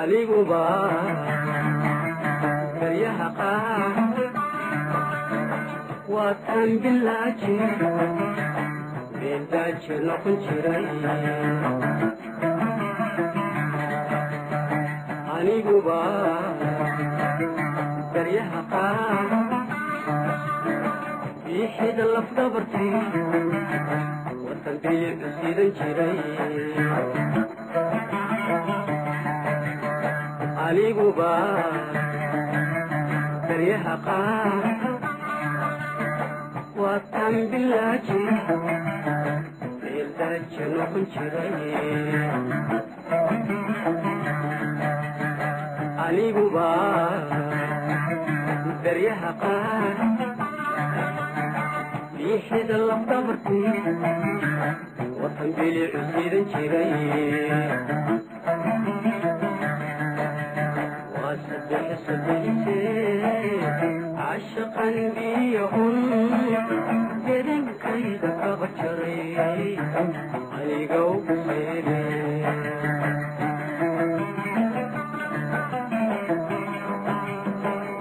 Aniguba baryaha qaar waataan bilaaji beeldaaji noqon jiray. Aniguba baryaha qaar biixida lafdhabartii watan bilicu sidan jiray. Aniguba baryaha qaar waataan bilaaji beeldaaji noqon jiray. Aniguba baryaha qaar biixida lafdhabartii watan bilicu sidan jiray. Waa saddex sadexisee cashaqan biyahun bedankayda kaba jaray anigow seene.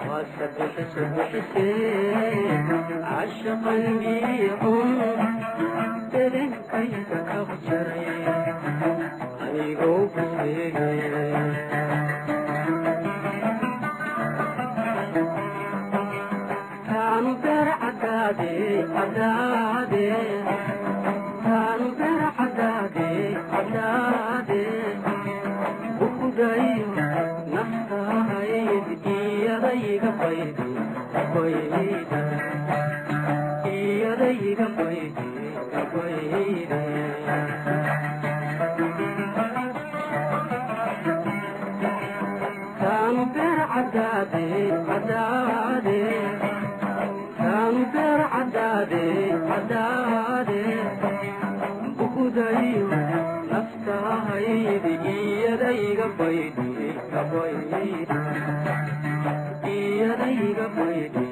Waa saddex sadexisee cashaqan biyahun bedankayda kaba jaray anigow seene. Taanu beer cadaade cadaade, taanu beer cadaade cadaade, bukudayo naftahayd iyadayga baydi bayda, iyadayga baydi bayde. Taanu beer cadaade cadaade, taanu beer cadaade cadaade, bukudayo naftahaydi iyadayga baydi bayda, iyadayga baydi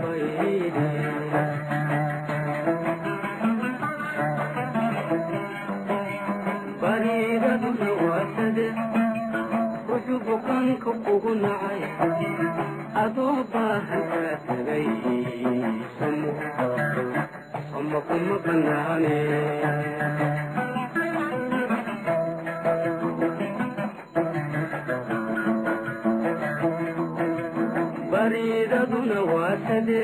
bayde. Bariidaduna waasade wuxuu bukaanka ugu nacay adoo baahan kaa tagay, samo samo kuma banaane. Bariidaduna waasade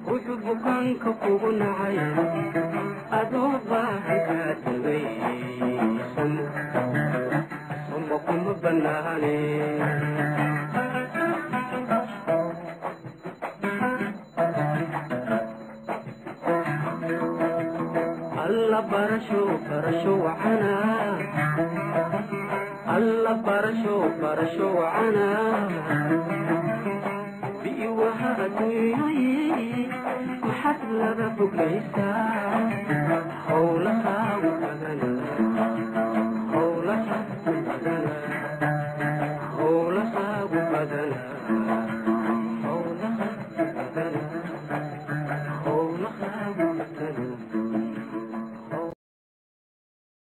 wuxuu bukaanka kugu nacay adoo baahan kaa tagay, samo samo kuma banaane. Alla barasho barasho wacana, alla barasho barasho wacana, biiwaha adduunyoyi maxaad laba boglaysaa? Howlahaagu badana, howlahaagu badana, howlahaagu badana.